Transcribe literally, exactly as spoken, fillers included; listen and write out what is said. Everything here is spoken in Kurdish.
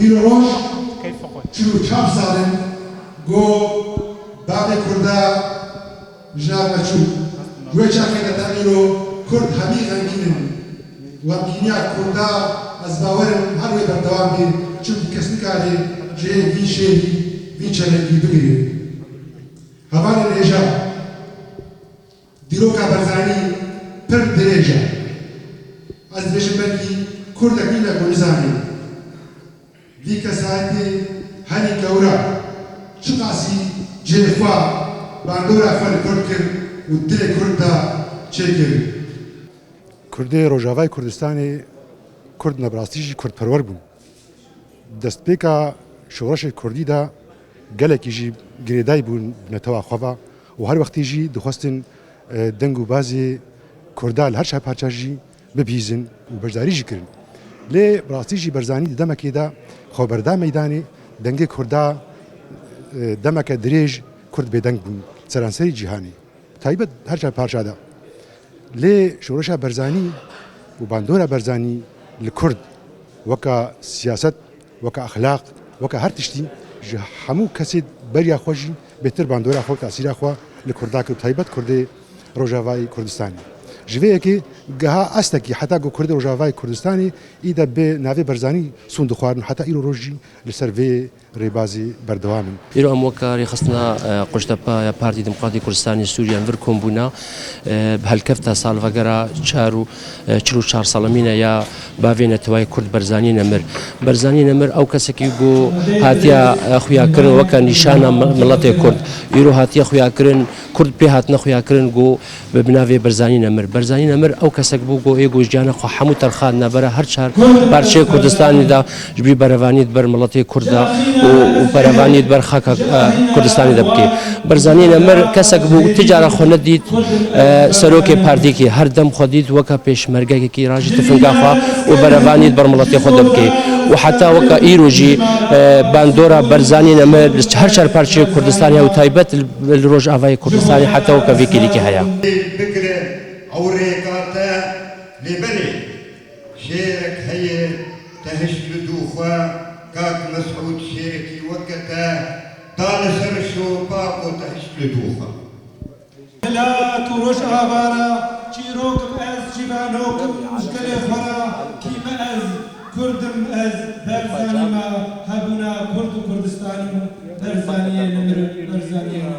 Îro roj çil û çar sal in ku bavê Kurda ji nav me çû. Ji wê çaxê de ta îro Kurd hemî xemgîn in. Xemgîniya Kurda ez bawer im her wê berdewam bê, çimkî kes nikare cihê vî şêrî, vî çelengî bigire. Hevalên hêja, dîroka Barzanî pir dirêj e. Ez dibêjim belkî Kurdek nîne ku nizane. Vî kesayetî herî gewr e. Çiqasî cihê xwe, bandora xwe li Kurd kir û dilê Kurd de çêkir. Kurdê Rojavayê Kurdistanê Kurd ne, bi rastî jî Kurdperwer bûn. Destpêka şoreşê Kurdî de gelekî jî girêdayî bûn bi netewa xwe ve û her wextê jî dixwestin, e, deng û bazê Kurda li her çar parça jî bibihîzin û beşdarî jî kirin. Lê bi rastî jî Barzanî di demekê de xwe berda meydanê, dengê Kurda, e, demeke dirêj Kurd bêdeng bûn seranserî cîhanê, taybet her çar parça de. Lê şoreşa Barzanî û bandora Barzanî li Kurd weka siyaset, weka exlaq, weka her tiştî ji hemû kesê beriya xwe jî bêhtir bandora xwe û tesîra xwe li Kurda kir, taybet Kurdê Rojavayê Kurdistanê. Ji vê yekê giha estekî heta ku Kurdê Rojavayê Kurdistanê î de bi navê Barzanî sûnd dixwarin, heta îro roj jî li ser vê rêbazê berdewam in. Îro em weke rêxistina, e, Quctepa ya Partî Demokratîk Kurdistanê Sûriye em vir kom bûne, e, bi helkefta salvegera çar û, e, çil û çar salemîne ya bavê netewayê Kurd Barzanî Nemir. Barzanî Nemir ew kesekî ku hatiye, e, xuyakirin weke nîşana mi-, miletê Kurd. Îro hatiye xuyakirin, Kurd pê hatine xuyakirin ku bi, bi navê Barzanî Nemir. Barzanî Nemir ew kesek bû ku ê ku jiyana xwe hemû terxandine bera her çar parçeyê Kurdistanê de ji bî berevanî di ber miletê Kurd de û, û berevanî di ber xaka, e, Kurdistanê de bike. Barzanî Nemir kesek bû ti cara xwe nedît, e, serokê partîkê, her dem xwe dît weke pêşmergekekî rajî tifinga xwe û berevanî di ber miletê xwe de bike. Û heta weke îro jî, e, bandora Barzanî Nemir li her çar parçeyê Kurdistanê û taybet li, li Rojavayê Kurdistanê heta weke vê kêlîkê heye. Bigire ew rêka te lê belê. Şêrek heye te hişt li dû xwe, kak Mesûd şêrekî weke te da li ser şopa ku te hişt li dû xwe. Milat û Rojava re çîrok im ez, cîvanok im ji gelê xwe re, kî me ez, Kurd im ez, Berzanî me, hebûna Kurd û Kurdistanî û Berzaniyê Nemir, Berzaniyê